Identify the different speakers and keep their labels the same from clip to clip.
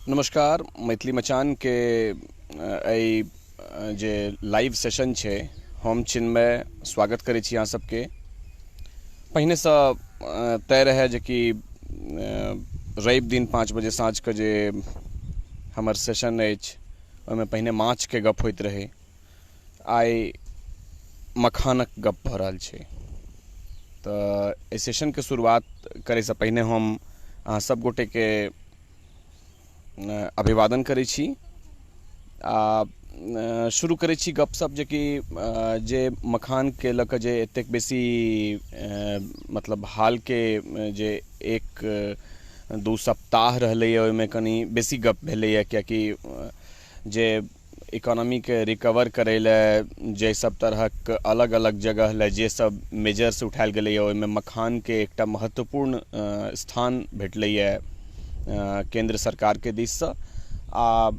Speaker 1: नमस्कार। मैथिली मचानके एहि जे लाइव सेशन छै, हम चिन्मय स्वागत करै छी अहाँ सबके। पहिनेसँ तय रहै जेकि रवि दिन 5 बजे साँझके जे हमर सेशन अछि ओहिमे पहिने माछके गप होइत रहै, आइ मखानक गप भऽ रहल छै। तऽ एहि सेशनके शुरुआत करैसँ पहिने हम अहाँ सब गोटेके अभिवादन करै छी आ शुरू करै छी गपशप, जेकि जे मखानके लऽ कऽ जे एतेक बेसी मतलब हालके जे 1-2 सप्ताह रहलैए ओहिमे कनि बेसी गप भेलैए, कियाकि जे इकोनॉमीके रिकवर करै लए जे सब तरहक अलग अलग जगह लए जे सब मेजर्स उठायल गेलैए ओहिमे मखानके एकटा महत्वपूर्ण स्थान भेटलैए केंद्र सरकारके दिससँ आ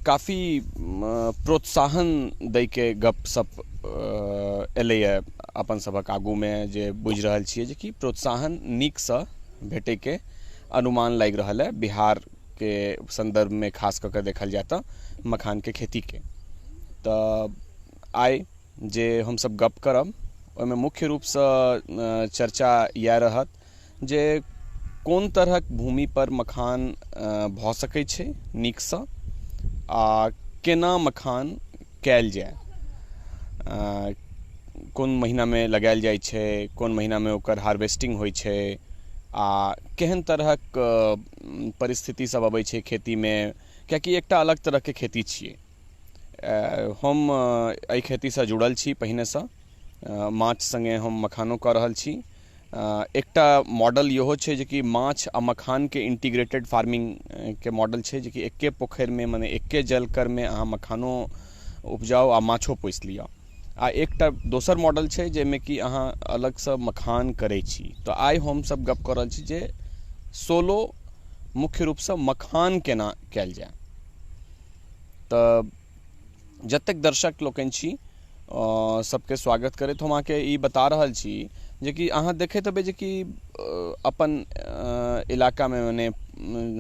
Speaker 1: काफी प्रोत्साहन दैके गपशप एलैए अपन सभक आगूमे, जे बुझि रहल छियै जेकि प्रोत्साहन नीकसँ भेटैके अनुमान लागि रहल है बिहारके सन्दर्भमे, खास कऽ कऽ देखल जाय तऽ मखानके खेतीके। तऽ आइ जे हमसब गप करब ओहिमे मुख्य रूपसँ चर्चा इएह रहत जे कोन तरहक भूमि पर मखान भऽ सकै छै नीकसँ आ केना मखान कयल जाय, कोन महीनामे लगायल जाइ छै, कोन महीनामे ओकर हार्वेस्टिंग होइ छै आ केहन तरहक परिस्थिति सब अबै छै खेतीमे, कियाकि एकटा अलग तरहके खेती छियै। हम एहि खेतीसँ जुड़ल छी पहिनेसँ, माछ सङ्गे हम मखानो कऽ रहल छी। एकटा मॉडल इहो छै जेकि माछ आ मखानके इंटीग्रेटेड फार्मिंगके मॉडल छै, जेकि एके पोखरिमे मने एके जलकरमे अहाँ मखानो उपजाउ आ माछो पोसि लिअ। आ एकटा दोसर मॉडल छै जाहिमे कि अहाँ अलगसँ मखान करै छी। तऽ आइ हमसब गप कऽ रहल छी जे सोलो मुख्य रूपसँ मखान केना कयल जाय। तऽ जतेक दर्शक लोकनि छी सबके स्वागत करैत हम अहाँके ई बता रहल छी जेकि अहाँ देखैत हेबै जेकि अपन इलाकामे, मने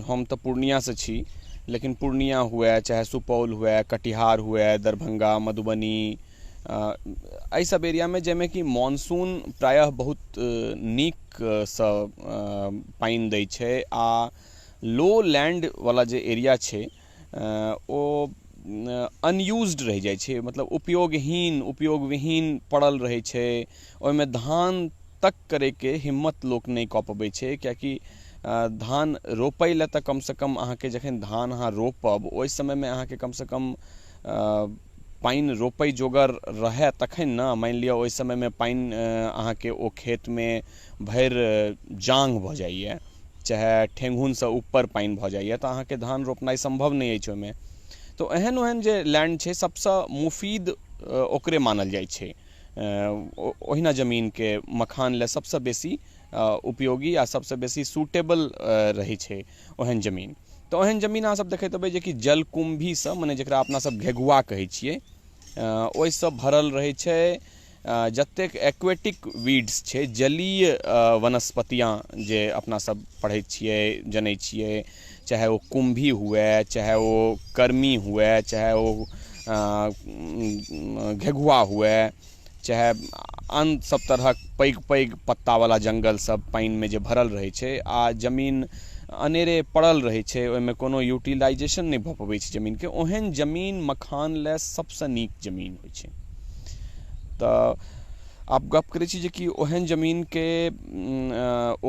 Speaker 1: हम तऽ पूर्णियासँ छी, लेकिन पूर्णिया हुए चाहे सुपौल हुए, कटिहार हुए, दरभंगा, मधुबनी, एहि सब एरियामे जाहिमे कि मानसून प्रायः बहुत नीकसँ पानि दै छै आ लो लैंड वाला जे एरिया छै ओ अनयूज्ड रहि जाइ छै, मतलब उपयोगहीन उपयोगविहीन पड़ल रहै छै। ओहिमे धान तक करैके हिम्मत लोक नहि कऽ पबै छै, कियाकि धान रोपै लए तऽ कमसँ कम अहाँके जखन धान अहाँ रोपब ओहि समयमे अहाँके कमसँ कम पानि रोपै जोगर रहै तखन ने। मानि लिअ ओहि समयमे पानि अहाँके ओ खेतमे भरि जाँघ भऽ जाइए, चाहे ठेहुनसँ ऊपर पानि भऽ जाइए, तऽ अहाँके धान रोपनाइ सम्भव नहि अछि ओहिमे। तऽ एहन ओहन जे लैंड छै सबसँ मुफीद ओकरे मानल जाइ छै, ओहिना जमीनके मखान लए सबसँ बेसी उपयोगी आ सबसँ बेसी सूटेबल रहै छै ओहन जमीन। तऽ ओहन जमीन अहाँ सब देखैत हेबै जेकि जलकुम्भीसँ, मने जकरा अपना सब घेघुआ कहै छियै, ओहिसँ भरल रहै छै। जतेक एक्वेटिक वीड्स छै, जलीय वनस्पतियाँ जे अपना सब पढ़ै छियै जनै छियै, चाहे ओ कुम्भी हुए, चाहे ओ कर्मी हुए, चाहे ओ घेघुआ हुए, चाहे अन्य सब तरहक पैघ पैघ पत्तावला जंगल सब पानिमे जे भरल रहै छै आ जमीन अनेरे पड़ल रहै छै, ओहिमे कोनो यूटिलाइजेशन नहि भऽ पबै छै जमीनके, ओहन जमीन मखान लए सबसँ नीक जमीन होइ छै। तऽ आब गप करै छी जेकि ओहन जमीनके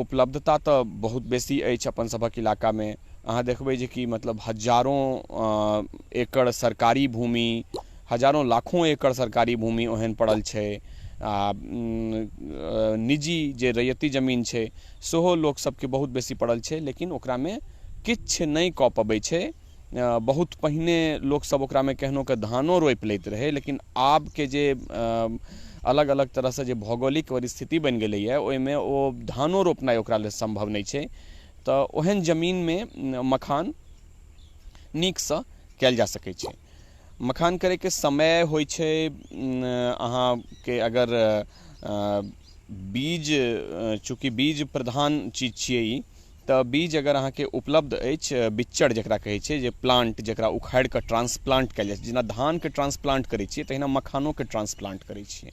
Speaker 1: उपलब्धता तऽ बहुत बेसी अछि अपन सभक इलाकामे। अहाँ देखबै जेकि मतलब हजारों एकड़ सरकारी भूमि, हजारों लाखों एकड़ सरकारी भूमि ओहन पड़ल छै आ निजी जे रैयती जमीन छै सेहो लोक सबके बहुत बेसी पड़ल छै, लेकिन ओकरामे किछु नहि कऽ पबै छै। बहुत पहिने लोकसब ओकरामे केहनो के धानो रोपि लैत रहै, लेकिन आबके जे अलग अलग तरहसँ जे भौगोलिक परिस्थिति बनि गेलैए ओहिमे ओ धानो रोपनाइ ओकरा लेल सम्भव नहि छै। तऽ ओहन जमीनमे मखान नीकसँ कयल जा सकै छै। मखान करैके समय होइ छै अहाँके अगर बीज, चूँकि बीज प्रधान चीज छियै ई, तऽ बीज अगर अहाँके उपलब्ध अछि, बिच्चर जकरा कहै छै, जे प्लान्ट जकरा उखाड़ि कऽ ट्रान्सप्लान्ट कयल जाइ छै, जेना धानके ट्रान्सप्लान्ट करै छियै तहिना मखानोके ट्रान्सप्लान्ट करै छियै।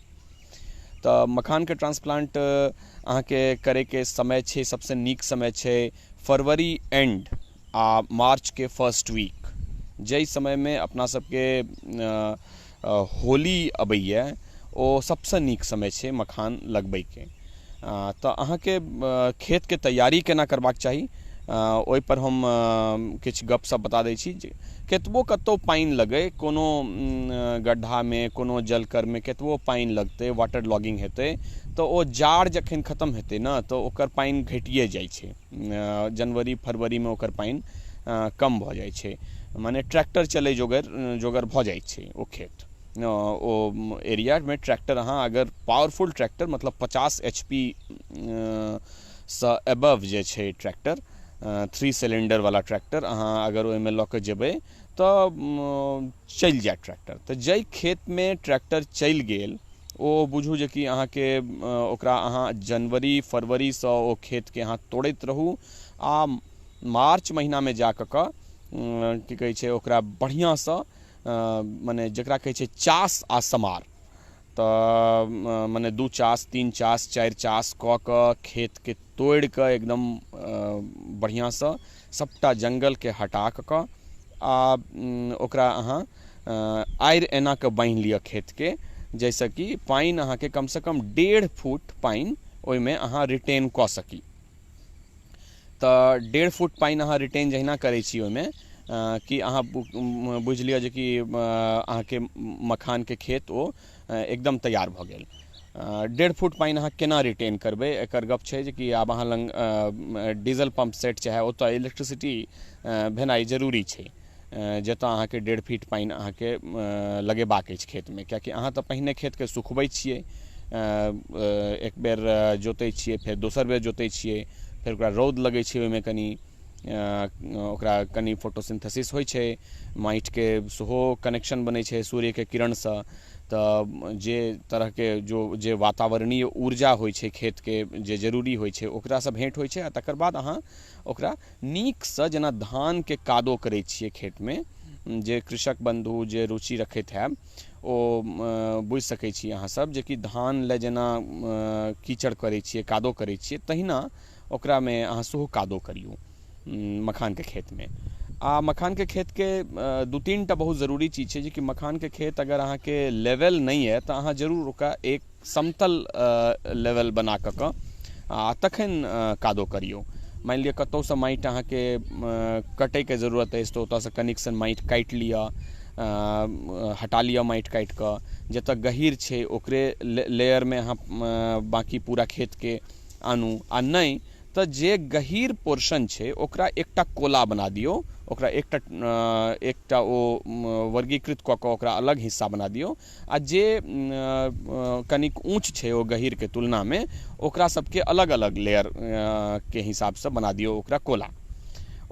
Speaker 1: तऽ मखानके ट्रान्सप्लान्ट अहाँके करैके समय छै, सबसँ नीक समय छै फरवरी एन्ड आ मार्चके फर्स्ट वीक, जाहि समयमे अपना सबके होली अबैया ओ सबसँ नीक समय छै मखान लगबैके। तऽ अहाँके खेतके तैयारी केना करबाक चाही ओहिपर हम किछु गपशप बता दै छी। जे कतबो कतहु पानि लगै, कोनो गड्ढामे, कोनो जलकरमे कतबो पानि लगतै, वाटर लॉगिंग हेतै, तऽ ओ जाड़ जखन खतम हेतै ने तऽ ओकर पानि घटिए जाइ छै। जनवरी फरवरीमे ओकर पानि कम भऽ जाइ छै, मने ट्रैक्टर चलै जोगर भऽ जाइ छै ओ खेत, ओ एरियामे ट्रैक्टर अहाँ अगर पावरफुल ट्रैक्टर मतलब 50 HP सँ एबव जे छै ट्रैक्टर, 3 सिलेंडर वाला ट्रैक्टर अहाँ अगर ओहिमे लऽ कऽ जेबै तऽ चलि जायत ट्रैक्टर। तऽ जाहि खेतमे ट्रैक्टर चलि गेल ओ बुझू जे कि अहाँके ओकरा अहाँ जनवरी फरवरीसँ ओ खेतके अहाँ तोड़ैत रहू आ मार्च महिनामे जा कऽ की कहै छै ओकरा बढ़िआँसँ मने जकरा कहै छै चास आ समार, तऽ मने 2 चास 3 चास 4 चास कऽ कऽ खेतके तोड़ि कऽ एकदम बढ़िआँसँ सबटा जङ्गलके हटा कऽ आ ओकरा अहाँ आड़ि एना कऽ बान्हि लिअ खेतके, जाहिसँ कि पानि अहाँके कमसँ कम 1.5 फुट पानि ओहिमे अहाँ रिटेन कऽ सकी। तऽ 1.5 फुट पानि अहाँ रिटेन जहिना करै छी ओहिमे कि अहाँ बुझि लिअ जे कि अहाँके मखानके खेत ओ एकदम तैयार भऽ गेल। 1.5 फुट पानि अहाँ केना रिटेन करबै, एकर गप छै जे कि आब अहाँ लग डीजल पम्प सेट चाहे ओतऽ इलेक्ट्रिसिटी भेनाइ जरूरी छै, जतऽ अहाँके 1.5 फीट पानि अहाँके लगेबाक अछि खेतमे, कियाकि अहाँ तऽ पहिने खेतके सुखबै छियै, एक बेर जोतै छियै, फेर दोसर बेर जोतै छियै, फेर ओकरा रौद लगै छै, ओहिमे कनि ओकरा कनि फोटोसिन्थेसिस होइ छै, माटिके सेहो कनेक्शन बनै छै सूर्यके किरणसँ। तऽ जे तरहके जो जे वातावरणीय ऊर्जा होइ छै खेतके जे जरूरी होइ छै ओकरासँ भेँट होइ छै। आ तकर बाद अहाँ ओकरा नीकसँ जेना धानके कादो करै छियै खेतमे, जे कृषक बन्धु जे रुचि रखैत हैब ओ बुझि सकै छी अहाँ सब जे कि धान लए जेना कीचड़ करै छियै, कादो करै छियै, तहिना ओकरामे अहाँ सेहो कादो करियौ मखानके खेतमे। आ मखानके खेतके 2-3 टा बहुत जरूरी चीज छै, जे कि मखानके खेत अगर अहाँके लेवल नहि यऽ तऽ अहाँ जरूर ओकरा एक समतल लेवल बना कऽ आ तखन कादो करियौ। मानि लिअ कतहुसँ माटि अहाँके कटैके जरूरत अछि तऽ ओतऽसँ कनिक सन माटि काटि लिअ, हटा लिअ माटि काटि कऽ, जतऽ गहीर छै ओकरे लेयरमे अहाँ बाँकी पूरा खेतके आनू, आ नहि तऽ जे गहीर पोर्शन छै ओकरा एकटा कोला बना दियौ, ओकरा एकटा ओ वर्गीकृत कऽ कऽ ओकरा अलग हिस्सा बना दियौ, आ जे कनिक ऊँच छै ओ गहीरके तुलनामे ओकरा सबके अलग अलग लेयर के हिसाबसँ बना दियौ ओकरा कोला।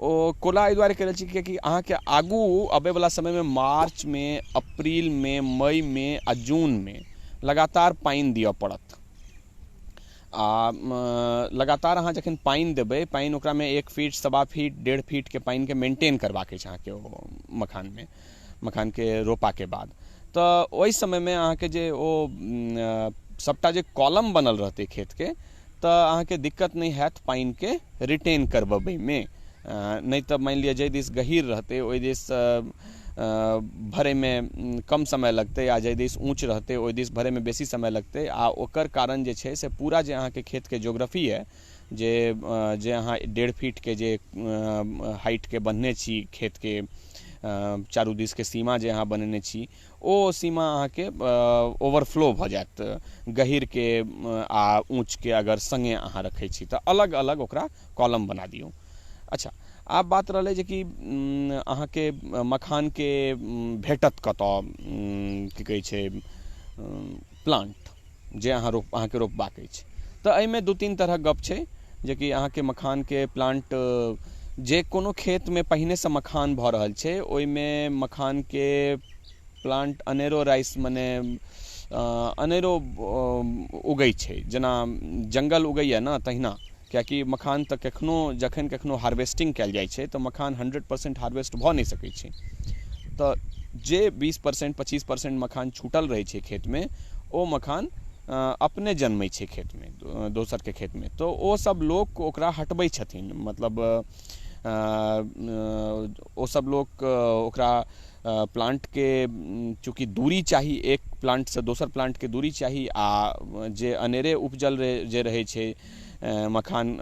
Speaker 1: ओ कोला एहि दुआरे करै छी कियाकि अहाँके आगू अबैवला समयमे मार्चमे, अप्रीलमे, मईमे आ जूनमे लगातार पानि दिअ पड़त। आ लगातार अहाँ जखन पानि देबै, पानि ओकरामे 1 फीट, 1.25 फीट, 1.5 फीटके पानिके मेन्टेन करबाक अछि अहाँके ओ मखानमे, मखानके रोपाके बाद। तऽ ओहि समयमे अहाँके जे ओ सबटा जे कॉलम बनल रहतै खेतके तऽ अहाँके दिक्कत नहि हैत पानिके रिटेन करबबैमे। नहि तऽ मानि लिअ जाहि दिस गहीर रहतै ओहि दिस भरैमे कम समय लगतै, आ जाहि दिस ऊँच रहतै ओहि दिस भरैमे बेसी समय लगतै। आ ओकर कारण जे छै से पूरा जे अहाँके खेतके ज्योग्राफी यऽ, जे अहाँ 1.5 फीटके जे हाइटके बन्हने छी खेतके चारू दिसके सीमा जे अहाँ बनेने छी, ओ सीमा अहाँके ओवरफ्लो भऽ जायत गहीरके आ ऊँचके अगर सङ्गे अहाँ रखै छी तऽ अलग अलग ओकरा कॉलम बना दियौ। अच्छा, आब बात रहलै जे कि अहाँके मखानके भेटत कतऽ, की कहै छै प्लांट जे अहाँ अहाँके रोपबाक अछि। तऽ एहिमे 2-3 तरहक गप छै, जे कि अहाँके मखानके प्लांट जे कोनो खेतमे पहिनेसँ मखान भऽ रहल छै ओहिमे मखानके प्लांट अनेरो राइस मने अनेरो उगै छै, जेना जङ्गल उगैया ने तहिना कियाकि मखान तऽ कखनो जखन कखनो हार्वेस्टिंग कयल जाइ छै तऽ मखान 100% हार्वेस्ट भऽ नहि सकै छै। तऽ जे 20% 25% मखान छूटल रहै छै खेतमे, ओ मखान अपने जनमै छै खेतमे, दोसरके खेतमे, तऽ ओ सब लोक ओकरा हटबै छथिन। मतलब ओ सब लोक ओकरा प्लांटके चूँकि दूरी चाही, एक प्लांटसँ दोसर प्लांटके दूरी चाही, आ जे अनेरे उपजल जे रहै छै मखान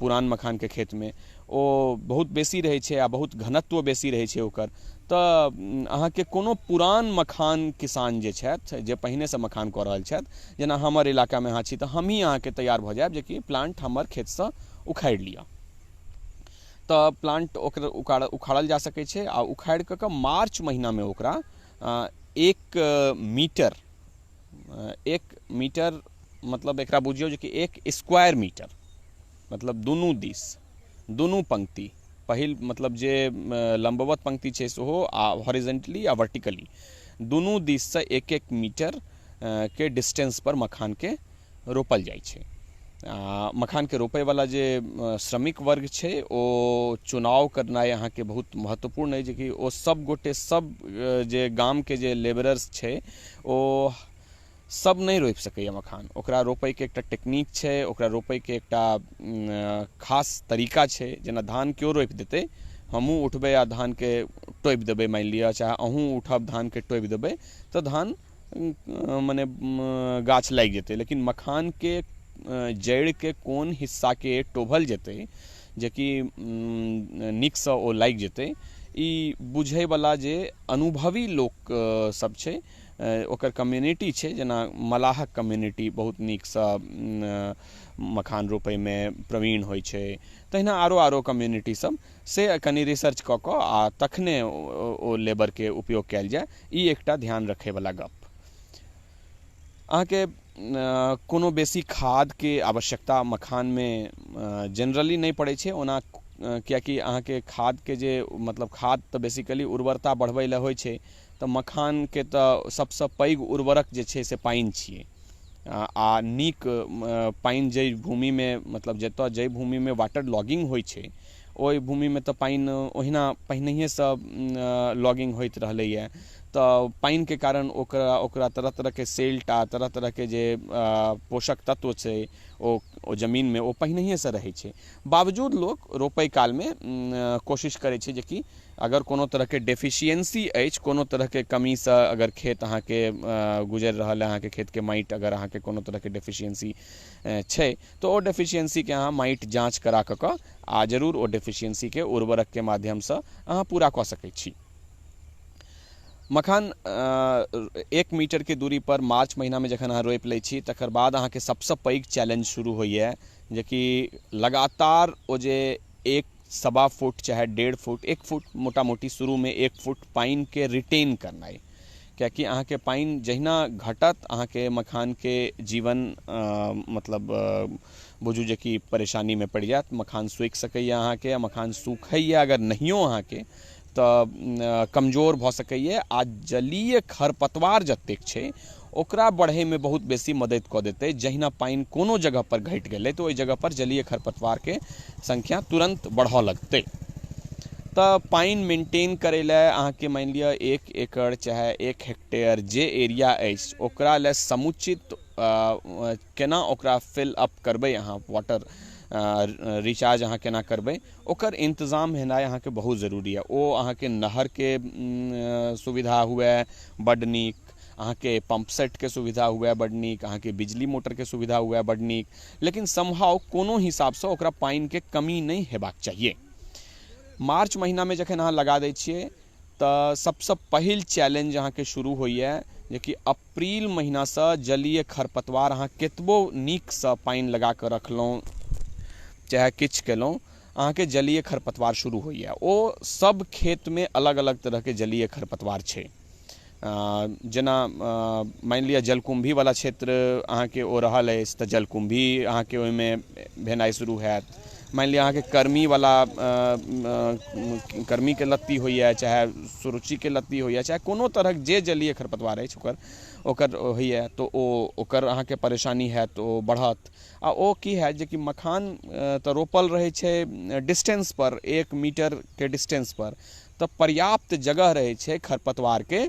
Speaker 1: पुरान मखानके खेतमे, ओ बहुत बेसी रहै छै आ बहुत घनत्व बेसी रहै छै ओकर। तऽ अहाँके कोनो पुरान मखान किसान जे छथि, जे पहिनेसँ मखान कऽ रहल छथि, जेना हमर इलाकामे अहाँ छी तऽ हमही अहाँके तैयार भऽ जायब जेकि प्लांट हमर खेतसँ उखाड़ि लिअ। तऽ प्लांट ओकर उखाड़ल जा सकै छै आ उखाड़ि कऽ मार्च महिनामे ओकरा 1 मीटर, 1 मीटर मतलब एकरा बुझियौ जे कि 1 स्क्वायर मीटर, मतलब दुनू दिस दुनू पंक्ति, पहिल मतलब जे लम्बवत पंक्ति छै सेहो आ हॉरिजेंटली आ वर्टिकली दुनू दिससँ 1-1 मीटर के डिस्टेंस पर मखानके रोपल जाइ छै। आ मखानके रोपयवला जे श्रमिक वर्ग छै ओ चुनाव करनाइ अहाँके बहुत महत्वपूर्ण अइ, जेकि ओ सब गोटे सब जे गामके जे लेबरर्स छै ओ सब नहि रोपि सकैए मखान। ओकरा रोपैके एकटा टेक्निक छै, ओकरा रोपैके एकटा खास तरीका छै। जेना धान केओ रोपि देतै, हमहूँ उठबै आ धानके टोपि देबै मानि लिअ, चाहे अहूँ उठब धानके टोपि देबै तऽ धान मने गाछ लागि जेतै। लेकिन मखानके जड़िके कोन हिस्साके टोभल जेतै जेकि नीकसँ ओ लागि जेतै, ई बुझैवला जे अनुभवी लोक सब छै, ओकर कम्युनिटी छै, जेना मलाहक कम्युनिटी बहुत नीकसँ मखान रोपैमे प्रवीण होइ छै, तहिना आरो आरो कम्युनिटी सब से कनि रिसर्च कऽ कऽ आ तखने ओ लेबरके उपयोग कयल जाय, ई एकटा ध्यान रखैवला गप। अहाँके कोनो बेसी खादके आवश्यकता मखानमे जनरली नहि पड़ै छै ओना, कियाकि अहाँके खादके जे मतलब खाद तऽ बेसिकली उर्वरता बढ़बै लए होइ छै, तऽ मखानके तऽ सबसँ पैघ उर्वरक जे छै से पानि छियै। आ नीक पानि जाहि भूमिमे मतलब जतऽ जाहि भूमिमे वाटर लॉगिंग होइ छै ओहि भूमिमे तऽ पानि ओहिना पहिनहिएसँ लॉगिंग होइत रहलैए, तऽ पानिके कारण ओकरा ओकरा तरह तरहके सिल्ट आ तरह तरहके जे पोषक तत्व छै ओ जमीनमे ओ पहिनहिएसँ रहै छै। बावजूद लोक रोपै कालमे कोशिश करै छै जेकि अगर कोनो तरहके डेफिशिएंसी अछि, कोनो तरहके कमीसँ अगर खेत अहाँके गुजरि रहल है, अहाँके खेतके माटि अगर अहाँके कोनो तरहके डेफिशिएंसी छै तऽ ओ डेफिशिएंसीके अहाँ माटि जाँच करा कऽ आ जरूर ओ डेफिशिएंसीके उर्वरकके माध्यमसँ अहाँ पूरा कऽ सकै छी। मखान 1 मीटरके दूरी पर मार्च महिनामे जखन अहाँ रोपि लै छी तकर बाद अहाँके सबसँ पैघ चैलेंज शुरू होइए जेकि लगातार ओ जे 1.25 फुट चाहे 1.5 फुट 1 फुट मोटा मोटी शुरूमे 1 फुट पानिके रिटेन करनाइ, कियाकि अहाँके पानि जहिना घटत अहाँके मखानके जीवन मतलब बुझू जेकि परेशानीमे पड़ि जायत, मखान सूखि सकैए अहाँके, मखान सूखैए अगर नहियो अहाँके तऽ कमजोर भऽ सकैए आ जलीय खरपतवार जतेक छै ओकरा बढ़ैमे बहुत बेसी मदति कऽ देतै। जहिना पानि कोनो जगह पर घटि गेलै तऽ ओहि जगह पर जलीय खरपतवारके संख्या तुरन्त बढ़ऽ लगतै। तऽ पानि मेंटेन करै लए अहाँके मानि लिअ 1 एकड़ चाहे 1 हेक्टेयर जे एरिया अछि ओकरा लए समुचित केना ओकरा फिल अप करबै अहाँ, वाटर रिचार्ज अहाँ केना करबै, ओकर इंतजाम हेनाइ अहाँके बहुत जरूरी यऽ। ओ अहाँके नहरके सुविधा हुए बड्ड नीक, अहाँके पंप सेटके सुविधा हुए बड्ड नीक, अहाँके बिजली मोटरके सुविधा हुए बड्ड नीक, लेकिन समहाउ कोनो हिसाबसँ ओकरा पानिके कमी नहि हेबाक चाहिए। मार्च महिनामे जखन अहाँ लगा दै छियै तऽ सबसँ पहिल चैलेंज अहाँके शुरू होइए जेकि अप्रील महिनासँ जलीय खरपतवार अहाँ कतबो नीकसँ पानि लगा कऽ रखलहुँ चाहे किछु केलहुँ, अहाँके जलीय खरपतवार शुरू होइए। ओ सब खेतमे अलग अलग तरहके जलीय खरपतवार छै। जेना मानि लिअ जलकुम्भीवला क्षेत्र अहाँके ओ रहल अछि तऽ जलकुम्भी अहाँके ओहिमे भेनाइ शुरू हैत, मानि लिअ अहाँके कर्मीवला कर्मीके लत्ती होइए चाहे सुरुचिके लत्ती होइए, चाहे कोनो तरहक जे जलीय खरपतवार अछि ओकर ओकर होइए, तऽ ओ ओकर अहाँके परेशानी हैत, ओ बढ़त। आ ओ की हैत जेकि मखान तऽ रोपल रहै छै डिस्टेंसपर, 1 मीटरके डिस्टेंसपर, तऽ पर्याप्त जगह रहै छै, खरपतवारके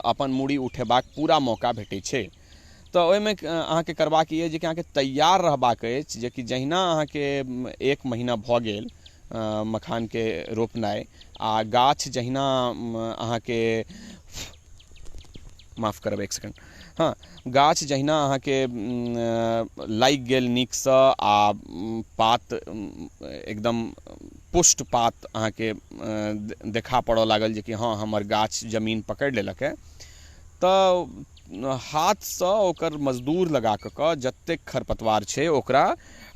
Speaker 1: अपन मूड़ी उठेबाक पूरा मौका भेटै छै। तऽ ओहिमे अहाँके करबाक ई अछि जेकि अहाँके तैयार रहबाक अछि जेकि जहिना अहाँके एक महीना भऽ गेल मखानके रोपनाइ आ गाछ जहिना अहाँके, माफ करब, एक सेकेण्ड, हँ, गाछ जहिना अहाँके लागि गेल नीकसँ आ पात एकदम पुष्ट पात अहाँके देखा पड़ऽ लागल जेकि हँ, हमर गाछ जमीन पकड़ि लेलक हँ, तऽ हाथसँ ओकर मजदूर लगा कऽ कऽ जतेक खरपतवार छै ओकरा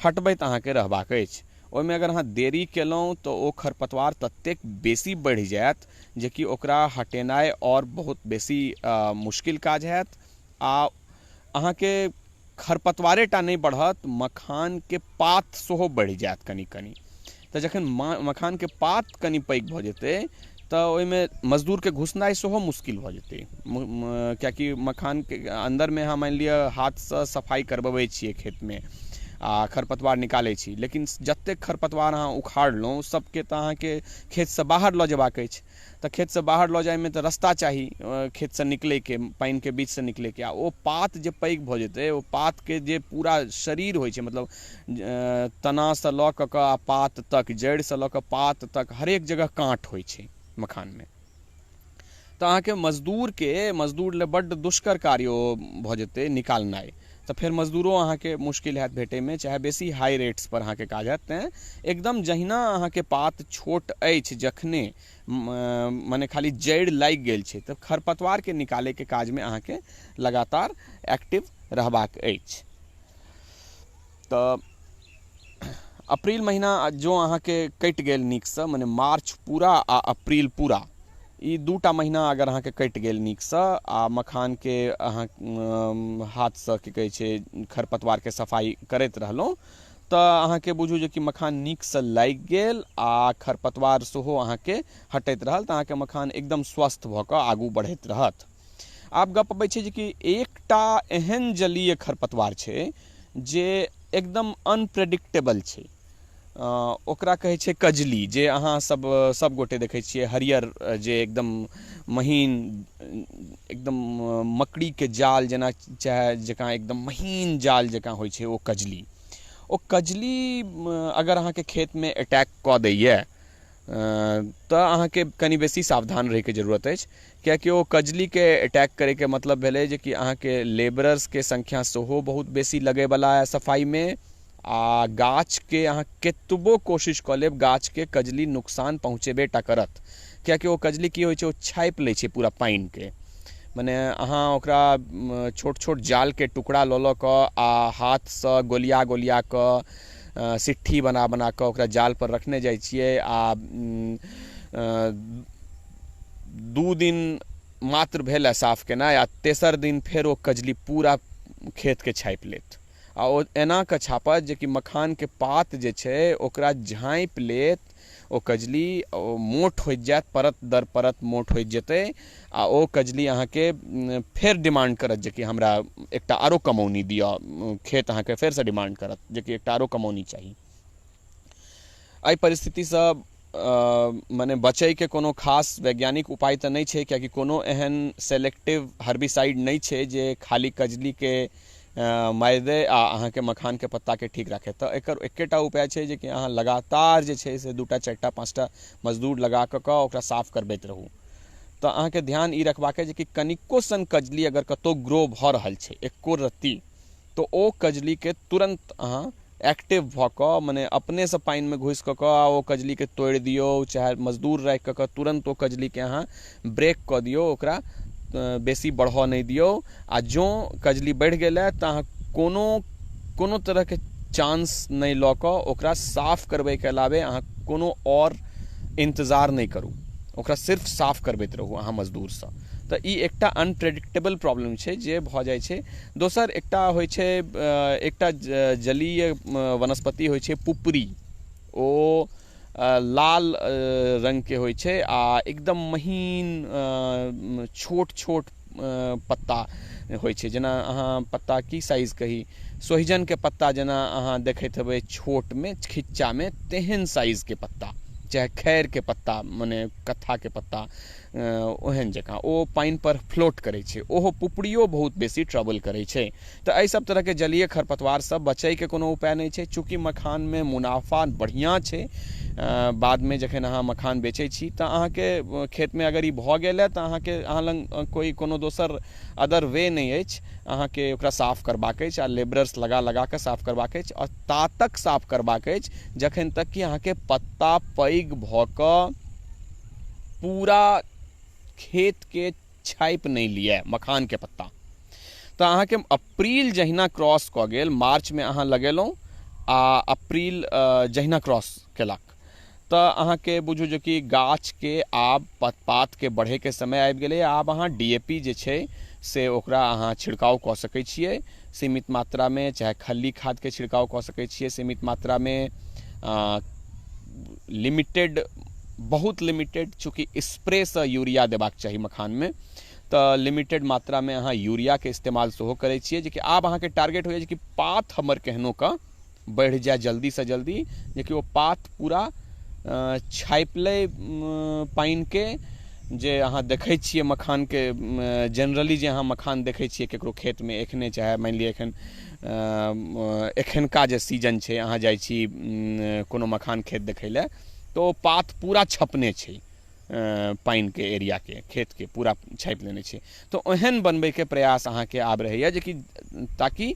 Speaker 1: हटबैत अहाँके रहबाक अछि। ओहिमे अगर अहाँ देरी केलहुँ तऽ ओ खरपतवार ततेक बेसी बढ़ि जायत जेकि ओकरा हटेनाइ आओर बहुत बेसी मुश्किल काज हैत आ अहाँके खरपतवारे टा नहि बढ़त, मखानके पात सेहो बढ़ि जायत कनि कनि। तऽ जखन मखानके पात कनि पैघ भऽ जेतै तऽ ओहिमे मजदूरके घुसनाइ सेहो मुश्किल भऽ जेतै, किएकि मखानके अन्दरमे अहाँ मानि लिअ हाथसँ सफाइ करबबै छियै खेतमे आ खरपतवार निकालै छी, लेकिन जतेक खरपतवार अहाँ उखाड़लहुँ सबके तऽ अहाँके खेतसँ बाहर लऽ जेबाक अछि। तऽ खेतसँ बाहर लऽ जाइमे तऽ रस्ता चाही खेतसँ निकलैके, पानिके बीचसँ निकलैके। आ ओ पात जे पैघ भऽ जेतै, ओ पातके जे पूरा शरीर होइ छै, मतलब तनासँ लऽ कऽ आ पात तक, जड़िसँ लऽ कऽ पात तक, हरेक जगह काँट होइ छै मखानमे। तऽ अहाँके मजदूरके मजदूर लए बड्ड दुष्कर कार्य ओ भऽ जेतै निकालनाइ। तऽ फेर मजदूरो अहाँके मुश्किल हैत भेटैमे, चाहे बेसी हाई रेट्सपर अहाँके काज हैत। तेँ एकदम जहिना अहाँके पात छोट अछि, जखने मने खाली जड़ि लागि गेल छै, तऽ खरपतवारके निकालैके काजमे अहाँके लगातार एक्टिव रहबाक अछि। तऽ अप्रील महीना जँ अहाँके कटि गेल नीकसँ, मने मार्च पूरा आ अप्रील पूरा, ई 2टा महीना अगर अहाँके कटि गेल नीकसँ आ मखानके अहाँ हाथसँ, की कहै छै, खरपतवारके सफाइ करैत रहलहुँ, तऽ अहाँके बुझू जे कि मखान नीकसँ लागि गेल आ खरपतवार सेहो अहाँके हटैत रहल, तऽ अहाँके मखान एकदम स्वस्थ भऽ कऽ आगू बढ़ैत रहत। आब गप अबै छै जेकि एकटा एहन जलीय खरपतवार छै जे एकदम अनप्रेडिक्टेबल छै। ओकरा कहै छै कजली, जे अहाँ सब सब गोटे देखै छियै, हरियर जे एकदम महीन, एकदम मकड़ीके जाल जेना, चाहे जकाँ एकदम महीन जाल जकाँ होइ छै ओ कजली। ओ कजली अगर अहाँके खेतमे अटैक कऽ दैए तऽ अहाँके कनि बेसी सावधान रहैके जरूरत अछि, कियाकि ओ कजलीके अटैक करैके मतलब भेलै जेकि अहाँके लेबरर्सके संख्या सेहो बहुत बेसी लगैवला यऽ सफाइमे आ गाछके अहाँ कतबो कोशिश कऽ लेब, गाछके कजली नुकसान पहुँचेबे टा करत। कियाकि ओ कजली की होइ छै, ओ छापि लै छै पूरा पानिके। मने अहाँ ओकरा छोट छोट जालके टुकड़ा लऽ लऽ कऽ आ हाथसँ गोलिया गोलिया कऽ सिट्ठी बना बना कऽ ओकरा जाल पर रखने जाइ छियै आ 2 दिन मात्र भेल साफ केनाइ आ तेसर दिन फेर ओ कजली पूरा खेतके छापि लेत। आ ओ एना कऽ छापत जेकि मखानके पात जे छै ओकरा झाँपि लेत ओ कजली। ओ मोट होइत जायत, परत दर परत मोट होइत जेतै आ ओ कजली अहाँके फेर डिमांड करत जेकि हमरा एकटा आरो कमौनी दिअ। खेत अहाँके फेरसँ डिमांड करत जेकि एकटा आरो कमौनी चाही। एहि परिस्थितिसँ मने बचैके कोनो खास वैज्ञानिक उपाय तऽ नहि छै, कियाकि कोनो एहन सेलेक्टिव हर्बिसाइड नहि छै जे खाली कजलीके मारि दै आ अहाँके मखानके पत्ताके ठीक राखै। तऽ एकर एकेटा उपाय छै जेकि अहाँ लगातार जे छै से 2टा, 4टा, 5टा मजदूर लगा कऽ कऽ ओकरा साफ करबैत रहू। तऽ अहाँके ध्यान ई रखबाक अइ जेकि कनिको सन कजली अगर कतहु ग्रो भऽ रहल छै, एक्को रत्ती, तऽ ओ कजलीके तुरन्त अहाँ एक्टिव भऽ कऽ, मने अपनेसँ पानिमे घुसि कऽ कऽ आ ओ कजलीके तोड़ि दियौ, चाहे मजदूर राखि कऽ कऽ तुरन्त ओ कजलीके अहाँ ब्रेक कऽ दियौ, ओकरा बेसी बढ़ऽ नहि दियौ। आ जँ कजली बढ़ि गेलै तऽ अहाँ कोनो कोनो तरहके चांस नहि लऽ कऽ ओकरा साफ करबैके अलावे अहाँ कोनो आओर इन्तजार नहि करू। ओकरा सिर्फ साफ करबैत रहू अहाँ मजदूरसँ। तऽ ई एकटा अनप्रेडिक्टेबल प्रॉब्लम छै जे भऽ जाइ छै। दोसर एकटा होइ छै, एकटा जलीय वनस्पति होइ छै पुपरी, ओ लाल रङ्गके होइ छै आ एकदम महीन छोट छोट पत्ता होइ छै। जेना अहाँ पत्ता की साइज कही, सोहिजनके पत्ता जेना अहाँ देखैत हेबै छोटमे खिच्चामे, तेहन साइजके पत्ता, चाहे खैरके पत्ता मने कत्थाके पत्ता ओहन जकाँ ओ पानि पर फ्लोट करै छै। ओहो पुपरियो बहुत बेसी ट्रबल करै छै। तऽ एहि सब तरहके जलीय खरपतवार सब बचैके कोनो उपाय नहि छै। चूँकि मखानमे मुनाफा बढ़िआँ छै, बादमे जखन अहाँ मखान बेचै छी तऽ अहाँके खेतमे अगर ई भऽ गेल तऽ अहाँके अहाँ लग कोइ कोनो दोसर अदर वे नहि अछि, अहाँके ओकरा साफ करबाक अछि आ लेबरर्स लगा लगा कऽ साफ करबाक अछि, आओर ता तक साफ करबाक अछि जखन तक कि अहाँके पत्ता पैघ भऽ कऽ पूरा खेतके छापि नहि लिअ मखानके पत्ता। तऽ अहाँके अप्रील जहिना क्रॉस कऽ गेल, मार्चमे अहाँ लगेलहुँ आ अप्रील जहिना क्रॉस केलक तऽ अहाँके बुझू जे कि गाछके आब पातके बढ़ैके समय आबि गेलै। आब अहाँ DAP जे छै से ओकरा अहाँ छिड़काव कऽ सकै छियै सीमित मात्रामे, चाहे खल्ली खादके छिड़काव कऽ सकै छियै सीमित मात्रामे, लिमिटेड, बहुत लिमिटेड। चूँकि स्प्रेसँ यूरिया देबाक चाही मखानमे, तऽ लिमिटेड मात्रामे अहाँ यूरियाके इस्तेमाल सेहो करै छियै। जेकि आब अहाँके टारगेट होइए जे कि पात हमर केहनो कऽ बढ़ि जाय जल्दीसँ जल्दी, जेकि ओ पात पूरा छापि लै पानिके। जे अहाँ देखै छियै मखानके जेनरली, जे अहाँ मखान देखै छियै ककरो खेतमे एखने, चाहे मानि लिअ एखनका जे सीजन छै, अहाँ जाइ छी कोनो मखान खेत देखै लए तऽ ओ पात पूरा छपने छै पानिके एरियाके, खेतके पूरा छापि लेने छै। तऽ ओहन बनबैके प्रयास अहाँके आब रहैए जेकि ताकि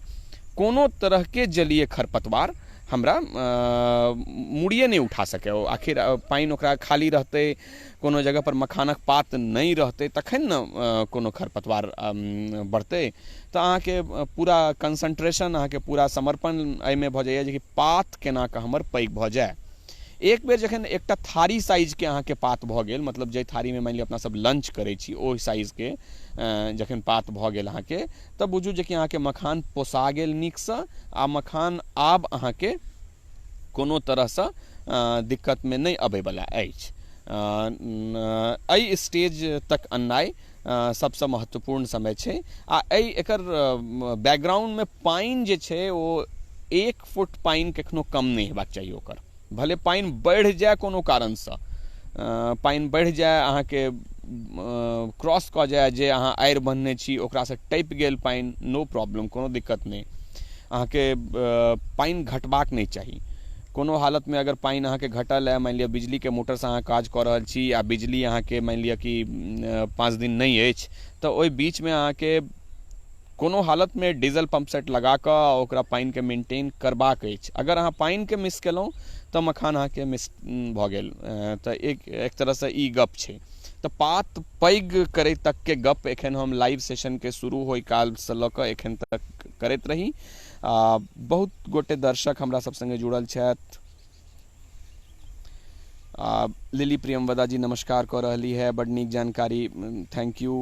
Speaker 1: कोनो तरहके जलीय खरपतवार हमरा मूड़िए नहि उठा सकै। ओ आखिर पानि ओकरा खाली रहतै, कोनो जगहपर मखानक पात नहि रहतै तखन ने कोनो खरपतवार बढ़तै। तऽ अहाँके पूरा कंसंट्रेशन, अहाँके पूरा समर्पण एहिमे भऽ जाइए जेकि पात केना कऽ हमर पैघ भऽ जाय। एक बेर जखन एकटा थारी साइजके अहाँके पात भऽ गेल, मतलब जाहि थारीमे मानि लिअ अपना सब लंच करै छी ओहि साइजके जखन पात भऽ गेल अहाँके, तऽ बुझू जे कि अहाँके मखान पोसा गेल नीकसँ आ मखान आब अहाँके कोनो तरहसँ दिक्कतमे नहि अबैवला अछि। एहि स्टेज तक अननाइ सबसँ महत्वपूर्ण समय छै। आ एहि एकर बैकग्राउंडमे पानि जे छै ओ 1 फुट पानि कखनो कम नहि हेबाक चाही ओकर, भले पानि बढ़ि जाय कोनो कारणसँ, पानि बढ़ि जाय अहाँके क्रॉस कऽ जाय, जे अहाँ आड़ि बन्हने छी ओकरासँ टपि गेल पानि, नो प्रॉब्लम, कोनो दिक्कत नहि। अहाँके पानि घटबाक नहि चाही कोनो हालतमे। अगर पानि अहाँके घटल है, मानि लिअ बिजलीके मोटरसँ अहाँ काज कऽ रहल छी आ बिजली अहाँके मानि लिअ कि 5 दिन नहि अछि, तऽ ओहि बीचमे अहाँके कोनो हालतमे डीजल पम्प सेट लगा कऽ ओकरा पानिके मेंटेन करबाक अछि। अगर अहाँ पानिके मिस केलहुँ तऽ मखान अहाँके मिस भऽ गेल। तऽ एक तरहसँ ई गप छै। तऽ पात पैघ करै तकके गप एखन हम लाइव सेशनके शुरू होइ कालसँ लऽ कऽ एखन तक करैत रही। बहुत गोटे दर्शक हमरा सब संगे जुड़ल छथि। लिली प्रियमवदा जी नमस्कार कऽ रहली है, बड नीक जानकारी, thank you.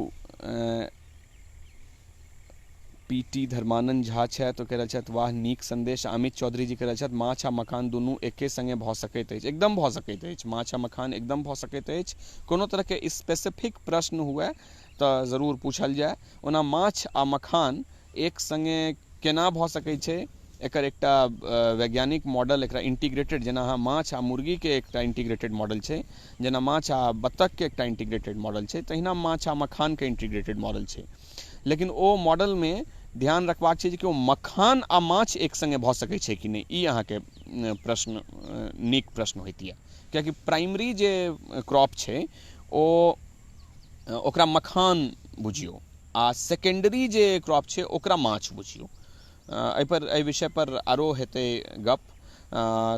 Speaker 1: PT Dharmanand Jha छथि, ओ कहि रहल छथि वाह नीक संदेश। अमित चौधरी जी कहि रहल छथि माछ आ मखान दुनू एके संगे भऽ सकैत अछि। एकदम भऽ सकैत अछि, माछ आ मखान एकदम भऽ सकैत अछि। कोनो तरहके स्पेसिफिक प्रश्न हुए तऽ जरूर पूछल जाय। ओना माछ आ मखान एक संगे केना भऽ सकै छै, एकर एकटा वैज्ञानिक मॉडल, एकरा इंटीग्रेटेड, जेना अहाँ माछ आ मुर्गीके एकटा इंटीग्रेटेड मॉडल छै, जेना माछ आ बत्तखके एकटा इंटीग्रेटेड मॉडल छै, तहिना माछ आ मखानके इंटीग्रेटेड मॉडल छै। लेकिन ओ मॉडलमे ध्यान रखबाक छै जे कि ओ मखान आ माछ एक संगे भऽ सकै छै कि नहि, ई अहाँके प्रश्न नीक प्रश्न होइत यऽ। कियाकि प्राइमरी जे क्रॉप छै ओ ओकरा मखान बुझियौ आ सेकेंडरी जे क्रॉप छै ओकरा माछ बुझियौ। एहिपर एहि विषयपर आरो हेतै गप।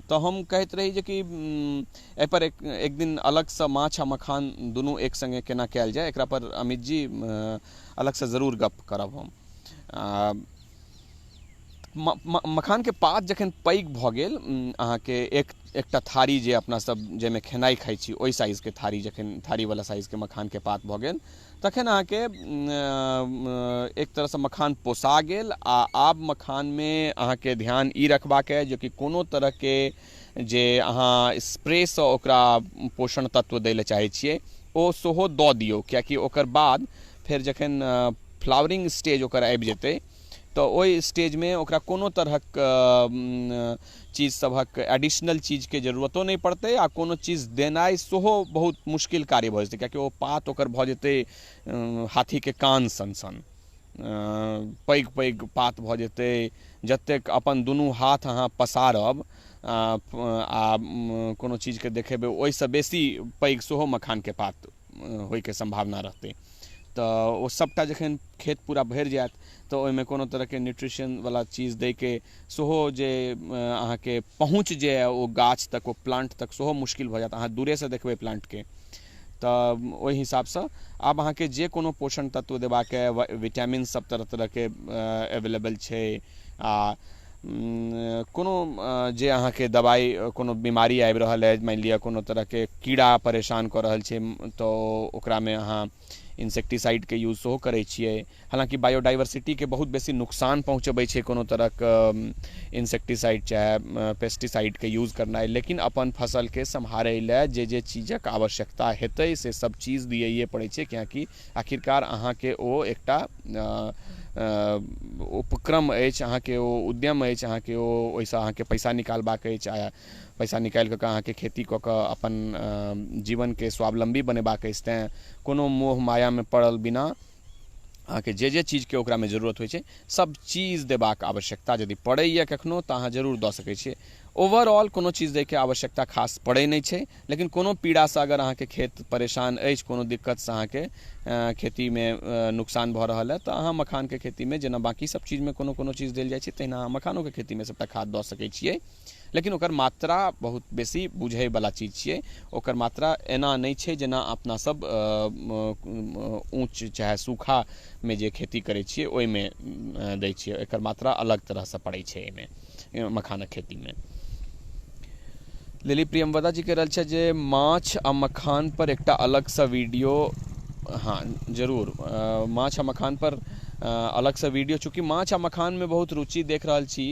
Speaker 1: तऽ हम कहैत रही जेकि एहिपर एक दिन अलगसँ माछ आ मखान दुनू एक सङ्गे केना कयल जाय, एकरा पर अमित जी अलगसँ जरूर गप करब हम। मखानके पात जखन पैघ भऽ गेल अहाँके एक एकटा थारी जे अपना सब जाहिमे खेनाइ खाइ छी ओहि साइजके थारी जखन थारीवला साइजके मखानके पात भऽ गेल तखन अहाँके एक तरहसँ मखान पोसा गेल। आ आब मखानमे अहाँके ध्यान ई रखबाक अइ जेकि कोनो तरहके जे अहाँ स्प्रेसँ ओकरा पोषण तत्व दै लए चाहै छियै ओ सेहो दऽ दियौ, किएकि ओकर बाद फेर जखन फ्लावरिंग स्टेज ओकर आबि जेतै तऽ ओहि स्टेजमे ओकरा कोनो तरहक चीज सभक एडिशनल चीजके जरूरतो नहि पड़तै आ कोनो चीज देनाइ सेहो बहुत मुश्किल कार्य भऽ जेतै, किएकि ओ पात ओकर भऽ जेतै हाथीके कान सन सन पैघ पैघ पात भऽ जेतै। जतेक अपन दुनू हाथ अहाँ पसारब आ कोनो चीजके देखेबै ओहिसँ बेसी पैघ सेहो मखानके पात होइके सम्भावना रहतै। तऽ ओ सभटा जखन खेत पूरा भरि जायत तऽ ओहिमे कोनो तरहके न्यूट्रिशनवला चीज दैके सेहो जे अहाँके पहुँच जे ओ गाछ तक ओ प्लांट तक सेहो मुश्किल भऽ जायत, अहाँ दूरेसँ देखबै प्लांटके। तऽ ओहि हिसाबसँ आब अहाँके जे कोनो पोषण तत्व देबाक अइ, विटामिन सब तरह तरहके एवेलेबल छै आ कोनो जे अहाँके दबाइ कोनो बीमारी आबि रहल अइ, मानि लिअ कोनो तरहके कीड़ा परेशान कऽ रहल छै तऽ ओकरामे अहाँ इंसेक्टिसाइडके यूज सेहो करै छियै। हालाँकि बायोडाइवर्सिटीके बहुत बेसी नुकसान पहुँचबै छै कोनो तरहक इंसेक्टिसाइड चाहे पेस्टिसाइडके यूज करनाइ, लेकिन अपन फसलके सम्हारै लए जे जे चीजक आवश्यकता हेतै से सब चीज दियैए पड़ै छै, किएकि आखिरकार अहाँके ओ एकटा उपक्रम अछि, अहाँके ओ उद्यम अछि, अहाँके ओ ओहिसँ अहाँके पैसा निकालबाक अछि आ पैसा निकालि कऽ अहाँके खेती कऽ कऽ अपन जीवनके स्वावलम्बी बनेबाक अछि। तैँ कोनो मोह मायामे पड़ल बिना अहाँके जे जे चीजके ओकरामे जरूरत होइ छै सब चीज देबाक आवश्यकता यदि पड़ैए कखनो तऽ अहाँ जरूर दऽ सकै छियै। ओवरऑल कोनो चीज दैके आवश्यकता खास पड़ै नहि छै, लेकिन कोनो पीड़ासँ अगर अहाँके खेत परेशान अछि, कोनो दिक्कतसँ अहाँके खेतीमे नुकसान भऽ रहल अइ तऽ अहाँ मखानके खेतीमे जेना बाँकी सब चीजमे कोनो कोनो चीज देल जाइ छै तहिना अहाँ मखानोके खेतीमे सबटा खाद दऽ सकै छियै, लेकिन ओकर मात्रा बहुत बेसी बुझैवला चीज छियै। ओकर मात्रा एना नहि छै जेना अपना सब ऊँच चाहे सूखामे जे खेती करै छियै ओहिमे दै छियै, एकर मात्रा अलग तरहसँ पड़ै छै एहिमे मखानक खेतीमे। लिली प्रियमवदा जी कहि रहल छै जे माछ आ मखान पर एकटा अलगसँ वीडियो। हाँ जरूर, माछ आ मखान पर अलगसँ वीडियो, चूँकि माछ आ मखानमे बहुत रुचि देख रहल छी,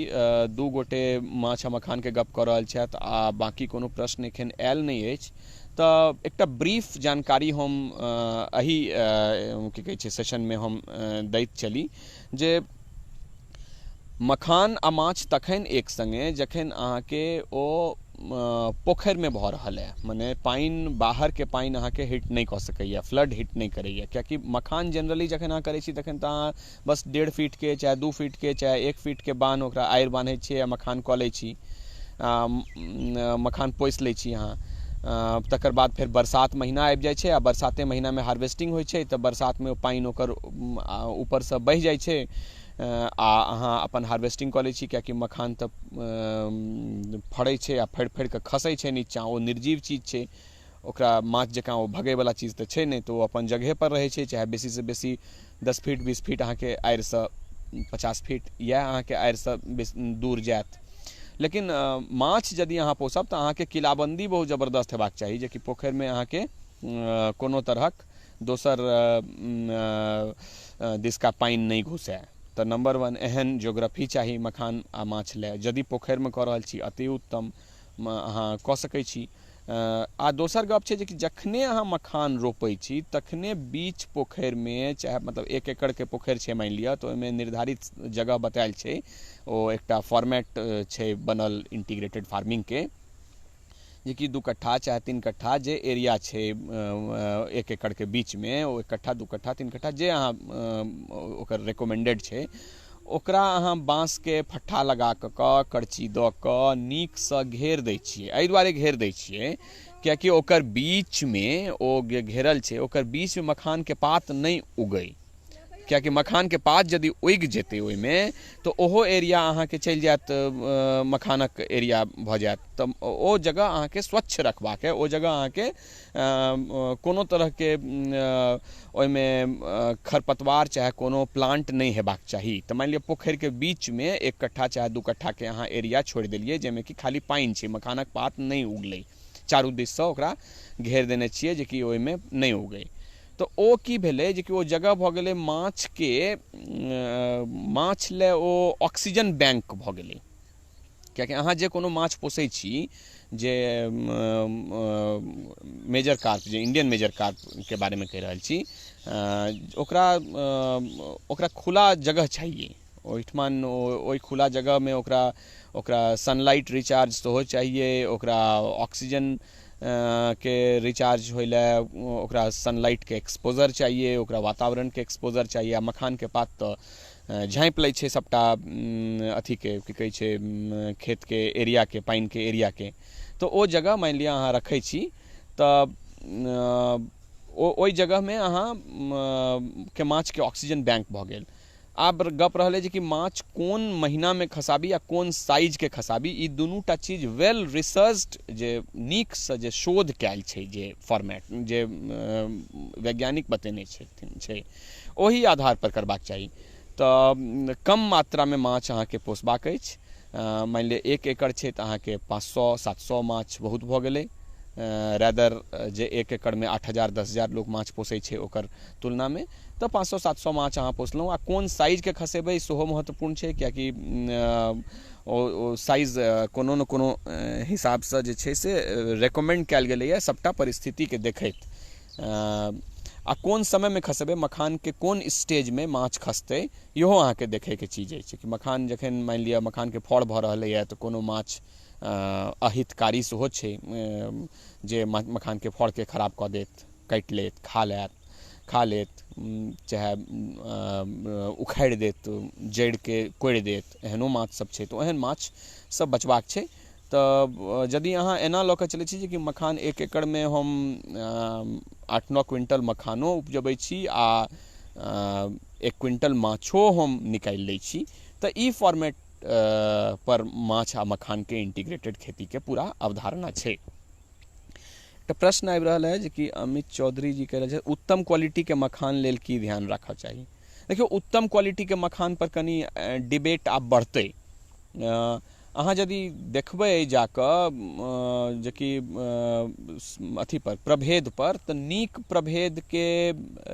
Speaker 1: दू गोटे माछ आ मखानके गप कऽ रहल छथि आ बाँकी कोनो प्रश्न एखन आयल नहि अछि, तऽ एकटा ब्रीफ जानकारी हम एहि की कहै छै सेशनमे हम दैत चली जे मखान आ माछ तखन एक सङ्गे जखन अहाँके ओ पोखरिमे भऽ रहल अइ, मने पानि बाहरके पानि अहाँके हिट नहि कऽ सकैए, फ्लड हिट नहि करैए, किएकि मखान जनरली जखन अहाँ करै छी तखन तऽ अहाँ बस 1.5 फीटके चाहे 2 फीटके चाहे 1 फीटके बान्ह ओकरा आड़ि बान्है छियै आ मखान कऽ लै छी, मखान पोसि लै छी अहाँ। तकर बाद फेर बरसात महीना आबि जाइ छै आ बरसाते महीनामे हार्वेस्टिंग होइ छै, तऽ बरसातमे ओ पानि ओकर ऊपरसँ बहि जाइ छै आ अहाँ अपन हार्वेस्टिंग कऽ लै छी, किएकि मखान तऽ फड़ै छै आ फड़ि फड़ि कऽ खसै छै नीचाँ, ओ निर्जीव चीज छै, ओकरा माछ जकाँ ओ भगैवला चीज तऽ छै नहि, तऽ ओ अपन जगहेपर रहै छै, चाहे बेसीसँ बेसी 10 फीट 20 फीट अहाँके आड़िसँ 50 फीट इएह अहाँके आड़िसँ दूर जायत। लेकिन माछ यदि अहाँ पोसब तऽ अहाँके किलाबन्दी बहुत जबरदस्त हेबाक चाही, जेकि पोखरिमे अहाँके कोनो तरहक दोसर दिसका पानि नहि घुसै। तऽ नम्बर 1 एहन ज्योग्राफी चाही मखान आ माछ लए, यदि पोखरिमे कऽ रहल छी अति उत्तम अहाँ कऽ सकै छी। आ दोसर गप छै जेकि जखने अहाँ मखान रोपै छी तखने बीच पोखरिमे, चाहे मतलब 1 एकड़के पोखरि छै मानि लिअ, तऽ ओहिमे निर्धारित जगह बतायल छै, ओ एकटा फॉर्मेट छै बनल इंटीग्रेटेड फार्मिंगके, जेकि 2 कट्ठा चाहे 3 कट्ठा जे एरिया छै 1 एकड़के बीचमे, ओ 1 कट्ठा 2 कट्ठा 3 कट्ठा जे अहाँ ओकर रिकमेंडेड छै, ओकरा अहाँ बाँसके फट्ठा लगा कऽ करची दऽ कऽ नीकसँ घेर दै छियै। एहि दुआरे घेर दै छियै किएकि ओकर बीचमे ओ जे घेरल छै ओकर बीचमे मखानके पात नहि उगै, कियाकि मखानके पात यदि उगि जेतै ओहिमे तऽ ओहो एरिया अहाँके चलि जायत, मखानक एरिया भऽ जायत। तऽ ओ जगह अहाँके स्वच्छ रखबाक अइ, ओ जगह अहाँके कोनो तरहके ओहिमे खरपतवार चाहे कोनो प्लांट नहि हेबाक चाही। तऽ मानि लिअ पोखरिके बीचमे 1 कट्ठा चाहे 2 कट्ठाके अहाँ एरिया छोड़ि देलियै, जाहिमे कि खाली पानि छै, मखानक पात नहि उगलै, चारू दिससँ ओकरा घेर देने छियै जेकि ओहिमे नहि उगै। तऽ ओ की भेलै जेकि ओ जगह भऽ गेलै माछके, माछ लए ओ ऑक्सीजन बैंक भऽ गेलै। कियाकि अहाँ जे कोनो माछ पोसै छी, जे मेजर कार्प, जे इंडियन मेजर कार्पके बारेमे कहि रहल छी, ओकरा ओकरा खुला जगह चाहिए। ओहिठमा ओहि खुला जगहमे ओकरा ओकरा सनलाइट रिचार्ज सेहो चाहिए, ओकरा ऑक्सीजन के रिचार्ज होइ लए ओकरा सनलाइटके एक्सपोजर चाहिए, ओकरा वातावरणके एक्सपोजर चाहिए। आ मखानके पात तऽ झाँपि लै छै सबटा अथीके, की कहै छै, खेतके एरियाके, पानिके एरियाके। तऽ ओ जगह मानि लिअ अहाँ रखै छी तऽ ओहि जगहमे अहाँ के माछके ऑक्सीजन बैंक भऽ गेल। आब गप रहलै जे कि माछ कोन महीनामे खसाबी आ कोन साइजके खसाबी, ई दुनूटा चीज वेल रिसर्च्ड, जे नीकसँ जे शोध कयल छै, जे फॉर्मेट जे वैज्ञानिक बतेने छथिन छै, ओहि आधार पर करबाक चाही। तऽ कम मात्रामे माछ अहाँके पोसबाक अछि। मानि लिअ 1 एकड़ छै तऽ अहाँके 500-700 माछ बहुत भऽ गेलै, रैदर जे 1 एकड़मे 8,000 10,000 लोक माछ पोसै छै ओकर तुलनामे। तऽ 500-700 माछ अहाँ पोसलहुँ। आ कोन साइजके खसेबै सेहो महत्वपूर्ण छै, कियाकि ओ साइज कोनो ने कोनो हिसाबसँ जे छै से रेकमेंड कयल गेलैए सबटा परिस्थितिके देखैत। आ कोन समयमे खसेबै, मखानके कोन स्टेजमे माछ खसतै, इहो अहाँके देखैके चीज अछि कि मखान जखन मानि लिअ मखानके फड़ भऽ रहलैए तऽ कोनो माछ अहितकारी सेहो छै जे मखानके फड़के खराब कऽ देत, काटि लेत, खा लेत, चाहे उखाड़ि देत, जड़िके कोड़ि देत, एहनो माछ सब छै। तऽ ओहन माछ सब बचबाक छै। तऽ यदि अहाँ एना लऽ कऽ चलै छी जे कि मखान 1 एकड़मे हम 8-9 क्विंटल मखानो उपजबै छी आ 1 क्विंटल माछो हम निकालि लै छी, तऽ ई फॉर्मेट पर माछ आ मखानके इंटीग्रेटेड खेतीके पूरा अवधारणा छै। एकटा प्रश्न आबि रहल है जे कि अमित चौधरी जी कहि रहल छथि, उत्तम क्वालिटीके मखान लेल की ध्यान राखऽ चाही। देखियौ, उत्तम क्वालिटीके मखान पर कनि डिबेट आब बढ़तै। अहाँ यदि देखबै जाकऽ जेकि अथी पर प्रभेद पर, तऽ नीक प्रभेदके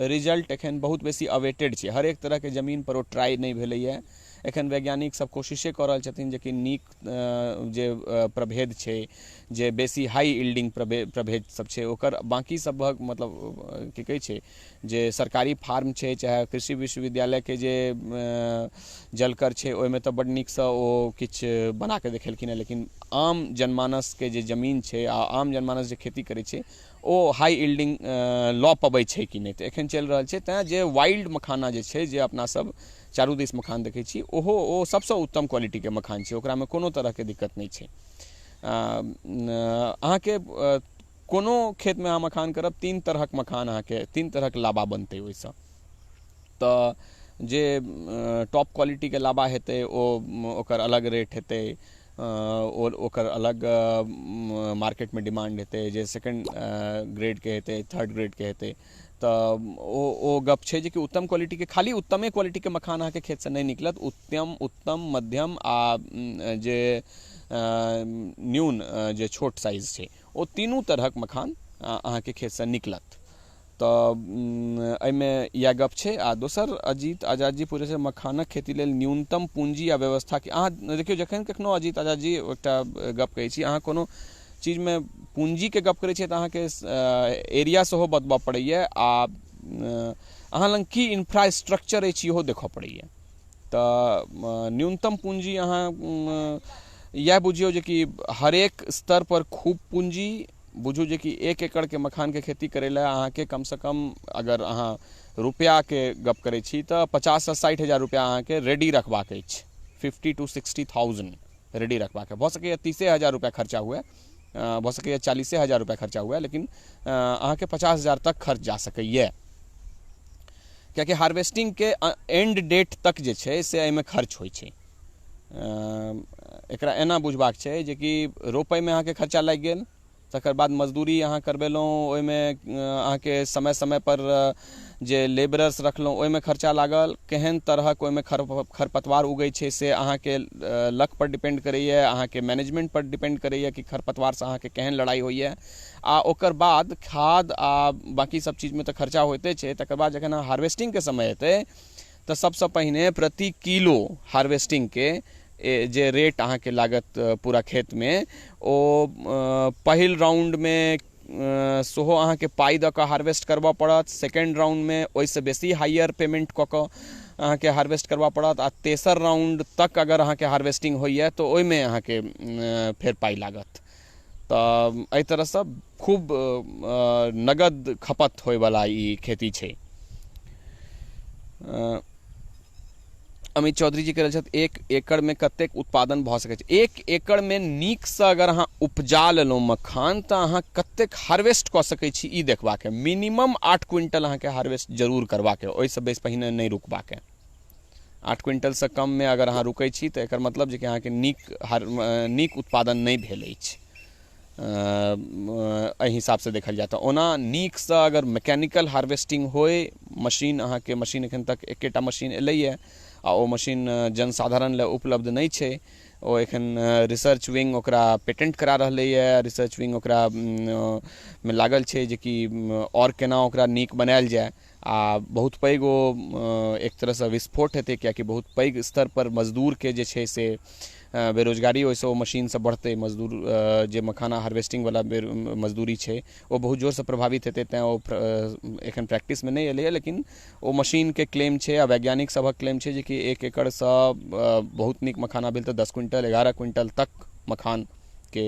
Speaker 1: रिजल्ट एखन बहुत बेसी अवेटेड छै। हरेक तरहके जमीन पर ओ ट्राइ नहि भेलैए। एखन वैज्ञानिक सब कोशिशे कऽ रहल छथिन जे कि नीक जे प्रभेद छै, जे बेसी हाई यील्डिंग प्रभेद सब छै, ओकर बाँकी सबहक मतलब की कहै छै जे सरकारी फार्म छै चाहे कृषि विश्वविद्यालयके जे जलकर छै ओहिमे तऽ बड्ड नीकसँ ओ किछु बनाकऽ देखेलखिन हेँ, लेकिन आम जनमानसके जे जमीन छै आ आम जनमानस जे खेती करै छै ओ हाई यील्डिंग लऽ पबै छै कि नहि, तऽ एखन चलि रहल छै। तैँ जे वाइल्ड मखाना जे छै, जे अपना सब चारू दिस मखान देखै छी, ओहो ओ सबसँ उत्तम क्वालिटीके मखान छै, ओकरामे कोनो तरहके दिक्कत नहि छै। अहाँके कोनो खेतमे अहाँ मखान करब, 3 तरहक मखान अहाँके, 3 तरहक लाबा बनतै ओहिसँ। तऽ जे टॉप क्वालिटीके लाबा हेतै ओ ओकर अलग रेट हेतै, ओकर अलग मार्केटमे डिमांड हेतै, जे सेकंड ग्रेडके हेतै, थर्ड ग्रेडके हेतै। तऽ ओ गप छै जे कि उत्तम क्वालिटीके, खाली उत्तमे क्वालिटीके मखान अहाँके खेतसँ नहि निकलत, उत्तम, मध्यम आ जे न्यून जे छोट साइज छै, ओ तीनू तरहक मखान अहाँके खेतसँ निकलत। तऽ एहिमे इएह गप छै। आ दोसर अजीत आजाद जी पूछै छै, मखानक खेती लेल न्यूनतम पूंजी आ व्यवस्था की। अहाँ देखियौ, जखन कखनो अजीत आजाद जी एकटा गप कहै छी, अहाँ कोनो चीजमे पूंजीके गप करै छियै तऽ अहाँके एरिया सेहो बतबऽ पड़ैए आ अहाँ लग की इंफ्रास्ट्रक्चर अछि इहो देखऽ पड़ैए। तऽ न्यूनतम पूंजी अहाँ इएह बुझियौ जे कि हरेक स्तर पर खूब पूंजी बुझू जे कि 1 एकड़के मखानके खेती करै लए अहाँके कमसँ कम अगर अहाँ रुपैआके गप करै छी तऽ 50 से 60 हजार रुपैआ अहाँके रेडी रखबाक अछि, 50 to 60 thousand ready रखबाक। भऽ सकैए 30,000 रुपैआ खर्चा हुए, भऽ सकैए 40,000 रुपैआ खर्चा हुए, लेकिन अहाँके 50,000 तक खर्च जा सकैए। कियाकि हार्वेस्टिंगके एंड डेट तक जे छै से एहिमे खर्च होइ छै। एकरा एना बुझबाक छै जेकि रोपैमे अहाँके खर्चा लागि गेल, तकर बाद मजदूरी अहाँ करबेलहुँ, ओहिमे अहाँके समय समयपर जे लेबरर्स रखलहुँ ओहिमे खर्चा लागल। केहन तरहक ओहिमे खरपतवार उगै छै से अहाँके लकपर डिपेंड करैए, अहाँके मैनेजमेंटपर डिपेंड करैए कि खरपतवारसँ अहाँके केहन लड़ाइ होइए। आ ओकर बाद खाद आ बाँकी सब चीजमे तऽ खर्चा होइते छै। तकर बाद जखन अहाँ हार्वेस्टिंगके समय एतै तऽ सबसँ पहिने प्रति किलो हार्वेस्टिंगके जे रेट अहाँके लागत पूरा खेतमे, ओ पहिल राउंडमे सेहो अहाँके पाइ दऽ कऽ हार्वेस्ट करबऽ पड़त, सेकेंड राउंडमे ओहिसँ बेसी हायर पेमेंट कऽ कऽ अहाँके हार्वेस्ट करबऽ पड़त, आ तेसर राउंड तक अगर अहाँके हार्वेस्टिंग होइए तऽ ओहिमे अहाँके फेर पाइ लागत। तऽ एहि तरहसँ खूब नगद खपत होइवला ई खेती छै। अमित चौधरी जी कह रहल छथि 1 एकड़मे कतेक उत्पादन भऽ सकै छै? 1 एकड़मे नीकसँ अगर अहाँ उपजा लेलहुँ मखान तऽ अहाँ कतेक हार्वेस्ट कऽ सकै छी ई देखबाक है। मिनिमम 8 क्विंटल अहाँके हार्वेस्ट जरूर करबाक है, ओहिसँ बेस पहिने नहि रुकबाक है। 8 क्विंटलसँ कममे अगर अहाँ रुकै छी तऽ एकर मतलब जे कि अहाँके नीक उत्पादन नहि भेल अछि। एहि हिसाबसँ देखल जाय तऽ ओना नीकसँ अगर मैकेनिकल हार्वेस्टिंग होय, मशीन अहाँके मशीन एखन तक एकेटा मशीन एलैए आ ओ मशीन जनसाधारण लए उपलब्ध नहि छै। ओ एखन रिसर्च विंग ओकरा पेटेंट करा रहलैए, रिसर्च विंग ओकरा मे लागल छै जेकि आओर केना ओकरा नीक बनायल जाय। आ बहुत पैघ ओ एक तरहसँ विस्फोट हेतै, कियाकि बहुत पैघ स्तर पर मजदूरके जे छै से बेरोजगारी ओहिसँ ओ मशीनसँ बढ़तै। मजदूर जे मखाना हार्वेस्टिंगवला मजदूरी छै ओ बहुत जोरसँ प्रभावित हेतै, तैँ ओ एखन प्रैक्टिसमे नहि एलैए। लेकिन ओ मशीनके क्लेम छै आ वैज्ञानिक सभक क्लेम छै जेकि 1 एकड़सँ बहुत नीक मखाना भेल तऽ 10 क्विंटल 11 क्विंटल तक मखानके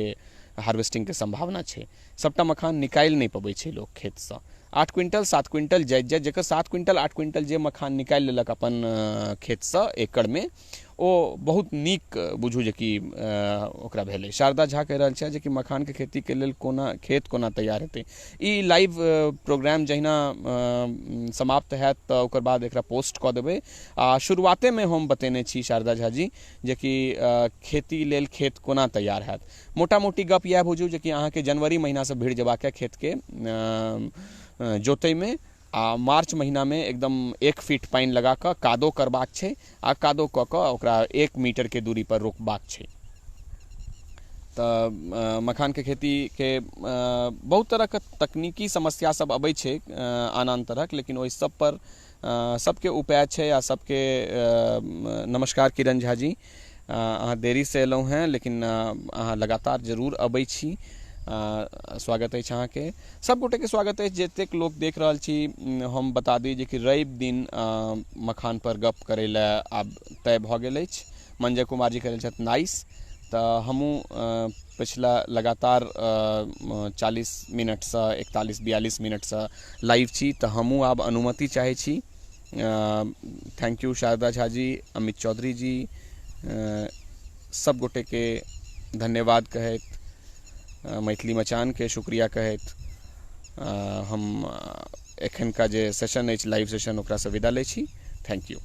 Speaker 1: हार्वेस्टिंगके सम्भावना छै। सबटा मखान निकालि नहि पबै छै लोक खेतसँ। 8 क्विंटल 7 क्विंटल जाइत जाइत जकर 7 क्विंटल 8 क्विंटल जे मखान निकालि लेलक अपन खेतसँ एकड़मे, ओ बहुत नीक बुझू जेकि ओकरा भेलै। शारदा झा कहि रहल छथि जेकि मखानके खेतीके लेल कोना खेत कोना तैयार हेतै। ई लाइव प्रोग्राम जहिना समाप्त हैत तऽ ओकर बाद एकरा पोस्ट कऽ देबै। आ शुरुआतेमे हम बतेने छी शारदा झा जी जेकि खेती लेल खेत कोना तैयार हैत। मोटा मोटी गप इएह बुझू जेकि अहाँके जनवरी महीनासँ भिड़ जेबाक खेतके जोतैमे, आ मार्च महीनामे एकदम 1 फीट पानि लगा कऽ कादो करबाक छै आ कादो कऽ कऽ ओकरा 1 मीटरके दूरी पर रोपबाक छै। तऽ मखानके खेतीके बहुत तरहके तकनीकी समस्या सब अबै छै आन आन तरहक, लेकिन ओहि सब पर सबके उपाय छै। आ सबके नमस्कार किरण झा जी, अहाँ देरीसँ एलहुँ हेँ लेकिन अहाँ लगातार जरूर अबै छी, स्वागत अछि अहाँके। सब गोटेके स्वागत अछि जतेक लोक देख रहल छी। हम बता दी जे कि रवि दिन मखान पर गप करै लए आब तय भऽ गेल अछि। मंजय कुमार जी कह रहल छथि नाइस। तऽ हमहूँ पिछला लगातार 40 मिनटसँ 41 42 मिनटसँ लाइव छी, तऽ हमहूँ आब अनुमति चाहै छी। Thank you Sharda Jha ji, Amit Chaudhary ji, सब गोटेके धन्यवाद कहैत, मैथिली मचानके शुक्रिया कहैत हम एखनका जे सेशन अछि लाइव सेशन ओकरासँ विदा लै छी। Thank you.